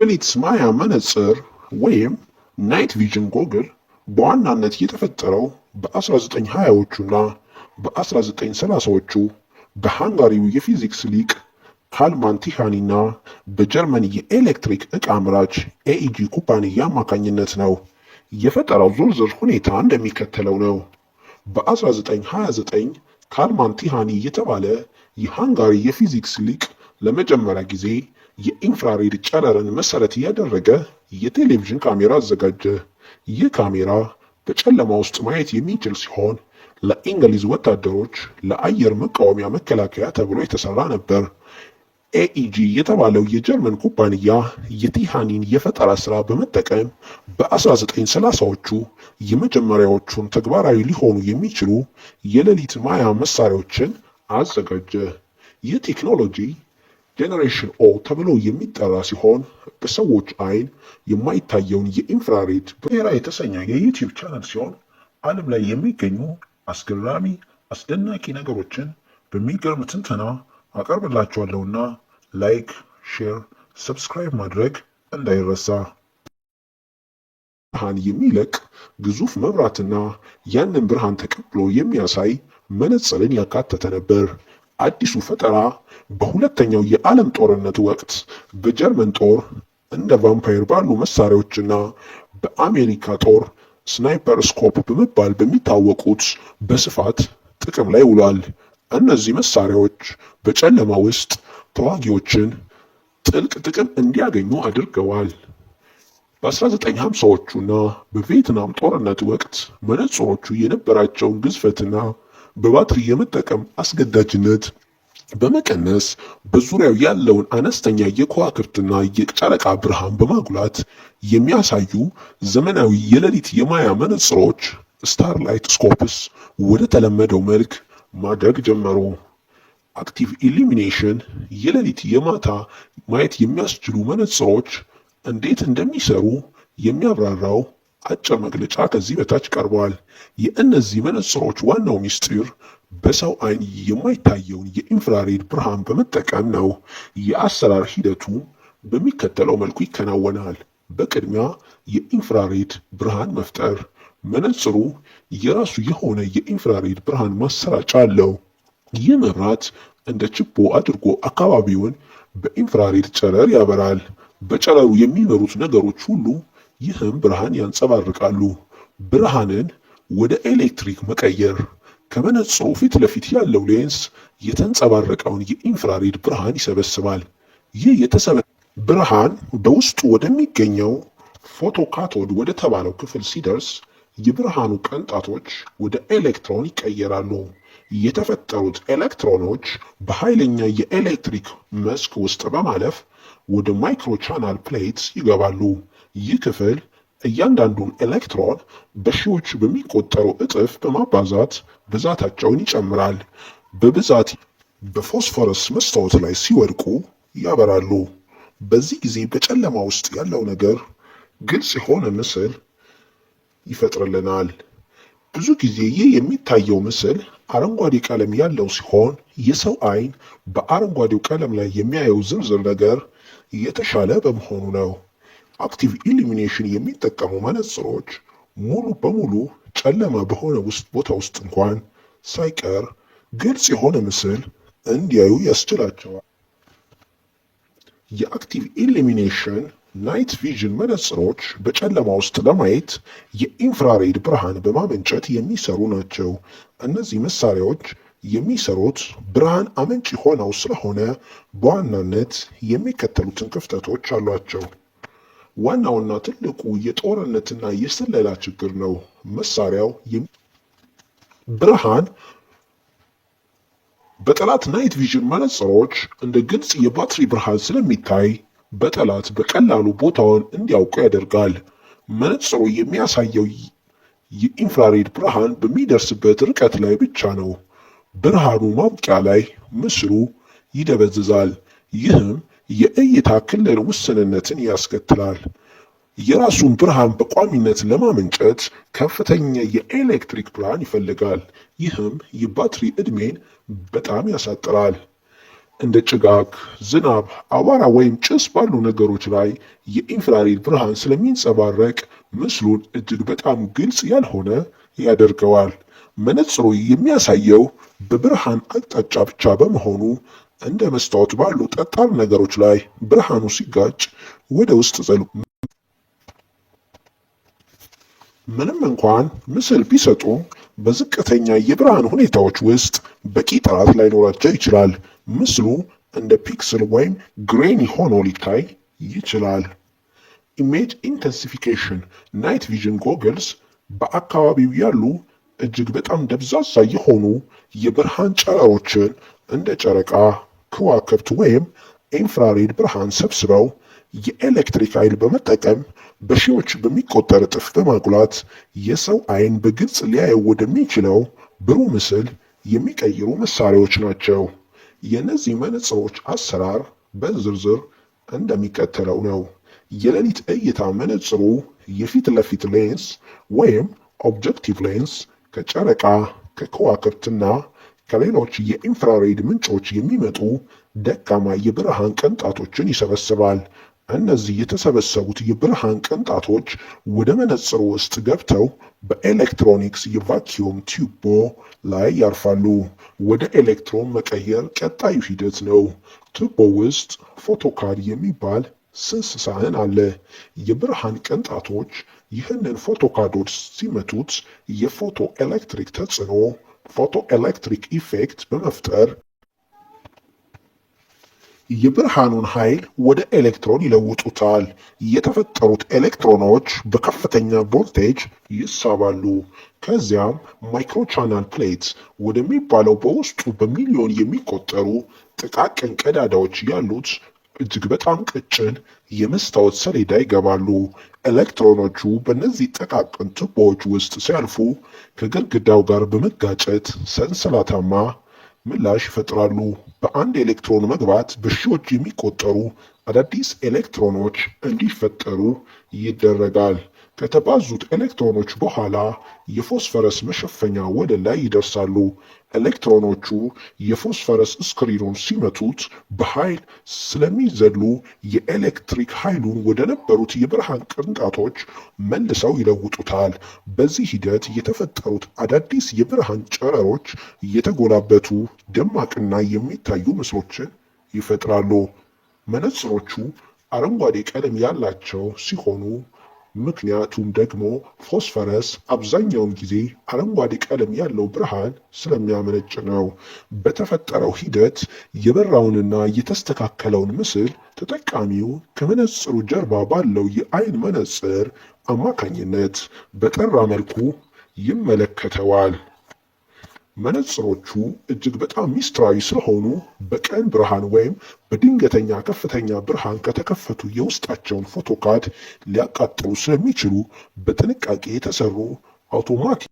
የሌሊት ማያ መነጽር ወይም night vision goggle በዋናነት የተፈጠረው በ1920ዎቹና በ1930ዎቹ በሃንጋሪው የፊዚክስ ሊቅ ካልማን ቲሃኒና በጀርመን የኤሌክትሪክ ዕቃ አምራች ኤኢጂ ኩባንያ አማካኝነት ነው። የፈጠራው ዝርዝር ሁኔታ እንደሚከተለው ነው። በ1929 ካልማን ቲሃኒ የተባለ የሃንጋሪ የፊዚክስ ሊቅ ለመጀመሪያ ጊዜ የኢንፍራሬድ ጨረርን መሰረት ያደረገ የቴሌቪዥን ካሜራ አዘጋጀ። ይህ ካሜራ በጨለማ ውስጥ ማየት የሚችል ሲሆን ለእንግሊዝ ወታደሮች ለአየር መቃወሚያ መከላከያ ተብሎ የተሰራ ነበር። ኤኢጂ የተባለው የጀርመን ኩባንያ የቲሃኒን የፈጠራ ስራ በመጠቀም በ1930ዎቹ የመጀመሪያዎቹን ተግባራዊ ሊሆኑ የሚችሉ የሌሊት ማያ መሳሪያዎችን አዘጋጀ። ይህ ቴክኖሎጂ Generation O ተብሎ የሚጠራ ሲሆን በሰዎች አይን የማይታየውን የኢንፍራሬድ ብሔራ የተሰኘ የ YouTube channel ሲሆን ዓለም ላይ የሚገኙ አስገራሚ አስደናቂ ነገሮችን በሚገርም ትንተና አቀርብላችኋለሁና like፣ share፣ subscribe ማድረግ እንዳይረሳ። ብርሃን የሚለቅ ግዙፍ መብራትና ያንን ብርሃን ተቀብሎ የሚያሳይ መነጽርን ያካተተ ነበር። አዲሱ ፈጠራ በሁለተኛው የዓለም ጦርነት ወቅት በጀርመን ጦር እንደ ቫምፓየር ባሉ መሳሪያዎችና በአሜሪካ ጦር sniper scope በመባል በሚታወቁት በስፋት ጥቅም ላይ ውሏል። እነዚህ መሳሪያዎች በጨለማ ውስጥ ተዋጊዎችን ጥልቅ ጥቅም እንዲያገኙ አድርገዋል። በ1950ዎቹና በቪየትናም ጦርነት ወቅት መነጽሮቹ የነበራቸውን ግዝፈትና በባትሪ የመጠቀም አስገዳጅነት በመቀነስ በዙሪያው ያለውን አነስተኛ የከዋክብትና የጨረቃ ብርሃን በማጉላት የሚያሳዩ ዘመናዊ የሌሊት የማያ መነጽሮች starlight scopes ወደ ተለመደው መልክ ማደግ ጀመሩ። Active illumination የሌሊት የማታ ማየት የሚያስችሉ መነጽሮች እንዴት እንደሚሰሩ የሚያብራራው አጭር መግለጫ ከዚህ በታች ቀርቧል። የእነዚህ መነጽሮች ዋናው ሚስጢር በሰው አይን የማይታየውን የኢንፍራሬድ ብርሃን በመጠቀም ነው። የአሰራር ሂደቱ በሚከተለው መልኩ ይከናወናል። በቅድሚያ የኢንፍራሬድ ብርሃን መፍጠር። መነጽሩ የራሱ የሆነ የኢንፍራሬድ ብርሃን ማሰራጫ አለው። ይህ መብራት እንደ ችቦ አድርጎ አካባቢውን በኢንፍራሬድ ጨረር ያበራል። በጨረሩ የሚበሩት ነገሮች ሁሉ ይህም ብርሃን ያንጸባርቃሉ። ብርሃንን ወደ ኤሌክትሪክ መቀየር። ከመነጽሩ ፊት ለፊት ያለው ሌንስ የተንጸባረቀውን የኢንፍራሬድ ብርሃን ይሰበስባል። ይህ የተሰበ ብርሃን በውስጡ ወደሚገኘው photocathode ወደ ተባለው ክፍል ሲደርስ የብርሃኑ ቅንጣቶች ወደ ኤሌክትሮን ይቀየራሉ። የተፈጠሩት ኤሌክትሮኖች በኃይለኛ የኤሌክትሪክ መስክ ውስጥ በማለፍ ወደ microchannel plate ይገባሉ። ይህ ክፍል እያንዳንዱን ኤሌክትሮን በሺዎች በሚቆጠሩ እጥፍ በማባዛት ብዛታቸውን ይጨምራል። በብዛት በፎስፈረስ መስታወት ላይ ሲወድቁ ያበራሉ። በዚህ ጊዜ በጨለማ ውስጥ ያለው ነገር ግልጽ የሆነ ምስል ይፈጥርልናል። ብዙ ጊዜ ይህ የሚታየው ምስል አረንጓዴ ቀለም ያለው ሲሆን የሰው አይን በአረንጓዴው ቀለም ላይ የሚያየው ዝርዝር ነገር የተሻለ በመሆኑ ነው። Active illumination የሚጠቀሙ መነጽሮች ሙሉ በሙሉ ጨለማ በሆነ ውስጥ ቦታ ውስጥ እንኳን ሳይቀር ግልጽ የሆነ ምስል እንዲያዩ ያስችላቸዋል። የ active illumination night vision መነጽሮች በጨለማ ውስጥ ለማየት የኢንፍራሬድ ብርሃን በማመንጨት የሚሰሩ ናቸው። እነዚህ መሳሪያዎች የሚሰሩት ብርሃን አመንጪ ሆነው ስለሆነ በዋናነት የሚከተሉትን ክፍተቶች አሏቸው። ዋናውና ትልቁ የጦርነትና የስለላ ችግር ነው። መሳሪያው ብርሃን በጠላት night vision መነጽሮች እንደ ግልጽ የባትሪ ብርሃን ስለሚታይ በጠላት በቀላሉ ቦታውን እንዲያውቁ ያደርጋል። መነጽሩ የሚያሳየው የኢንፍራሬድ ብርሃን በሚደርስበት ርቀት ላይ ብቻ ነው። ብርሃኑ ማብቂያ ላይ ምስሉ ይደበዝዛል። ይህም የእይታ ክልል ውስንነትን ያስከትላል። የራሱን ብርሃን በቋሚነት ለማመንጨት ከፍተኛ የኤሌክትሪክ ብርሃን ይፈልጋል። ይህም የባትሪ ዕድሜን በጣም ያሳጥራል። እንደ ጭጋግ፣ ዝናብ፣ አቧራ ወይም ጭስ ባሉ ነገሮች ላይ የ infrared ብርሃን ስለሚንጸባረቅ ምስሉን እጅግ በጣም ግልጽ ያልሆነ ያደርገዋል። መነጽሩ የሚያሳየው በብርሃን አቅጣጫ ብቻ በመሆኑ እንደ መስታወት ባሉ ጠጣር ነገሮች ላይ ብርሃኑ ሲጋጭ ወደ ውስጥ ዘልቆ ምንም እንኳን ምስል ቢሰጡም በዝቅተኛ የብርሃን ሁኔታዎች ውስጥ በቂ ጥራት ላይኖራቸው ይችላል። ምስሉ እንደ pixel ወይም grainy ሆኖ ሊታይ ይችላል። Image intensification night vision goggles በአካባቢው ያሉ እጅግ በጣም ደብዛዛ የሆኑ የብርሃን ጨረሮችን እንደ ጨረቃ፣ ከዋክብት ወይም infrared ብርሃን ሰብስበው የኤሌክትሪክ ኃይል በመጠቀም በሺዎች በሚቆጠር እጥፍ በማጉላት የሰው ዓይን በግልጽ ሊያየው ወደሚችለው ብሩህ ምስል የሚቀይሩ መሳሪያዎች ናቸው። የእነዚህ መነጽሮች አሰራር በዝርዝር እንደሚከተለው ነው። የሌሊት እይታ መነጽሩ የፊት ለፊት ሌንስ ወይም objective lens ከጨረቃ፣ ከከዋክብትና ከሌሎች የ infrared ምንጮች የሚመጡ ደካማ የብርሃን ቅንጣቶችን ይሰበስባል። እነዚህ የተሰበሰቡት የብርሃን ቅንጣቶች ወደ መነጽሩ ውስጥ ገብተው በኤሌክትሮኒክስ የ vacuum ቱቦ ላይ ያርፋሉ። ወደ ኤሌክትሮን መቀየር ቀጣዩ ሂደት ነው። ቱቦ ውስጥ photocathode የሚባል ስስ ሳህን አለ። የብርሃን ቅንጣቶች ይህንን photocathode ሲመቱት የፎቶ ኤሌክትሪክ ተጽዕኖ photoelectric effect በመፍጠር የብርሃኑን ኃይል ወደ ኤሌክትሮን ይለውጡታል። የተፈጠሩት ኤሌክትሮኖች በከፍተኛ ቮልቴጅ ይሳባሉ። ከዚያም microchannel plate ወደሚባለው በውስጡ በሚሊዮን የሚቆጠሩ ጥቃቅን ቀዳዳዎች ያሉት እጅግ በጣም ቀጭን የመስታወት ሰሌዳ ይገባሉ። ኤሌክትሮኖቹ በእነዚህ ጥቃቅን ቱቦዎች ውስጥ ሲያልፉ ከግድግዳው ጋር በመጋጨት ሰንሰለታማ ምላሽ ይፈጥራሉ። በአንድ ኤሌክትሮን መግባት በሺዎች የሚቆጠሩ አዳዲስ ኤሌክትሮኖች እንዲፈጠሩ ይደረጋል። ከተባዙት ኤሌክትሮኖች በኋላ የፎስፈረስ መሸፈኛ ወለል ላይ ይደርሳሉ። ኤሌክትሮኖቹ የፎስፈረስ screen ኑን ሲመቱት በኃይል ስለሚዘሉ የኤሌክትሪክ ኃይሉን ወደ ነበሩት የብርሃን ቅንጣቶች መልሰው ይለውጡታል። በዚህ ሂደት የተፈጠሩት አዳዲስ የብርሃን ጨረሮች እየተጎላበቱ ደማቅና የሚታዩ ምስሎችን ይፈጥራሉ። መነጽሮቹ አረንጓዴ ቀለም ያላቸው ሲሆኑ ምክንያቱም ደግሞ ፎስፈረስ አብዛኛውን ጊዜ አረንጓዴ ቀለም ያለው ብርሃን ስለሚያመነጭ ነው። በተፈጠረው ሂደት የበራውንና የተስተካከለውን ምስል ተጠቃሚው ከመነጽሩ ጀርባ ባለው የአይን መነጽር አማካኝነት በጠራ መልኩ ይመለከተዋል። መነጽሮቹ እጅግ በጣም ሚስጥራዊ ስለሆኑ በቀን ብርሃን ወይም በድንገተኛ ከፍተኛ ብርሃን ከተከፈቱ የውስጣቸውን photocathode ሊያቃጥሉ ስለሚችሉ በጥንቃቄ የተሰሩ አውቶማቲክ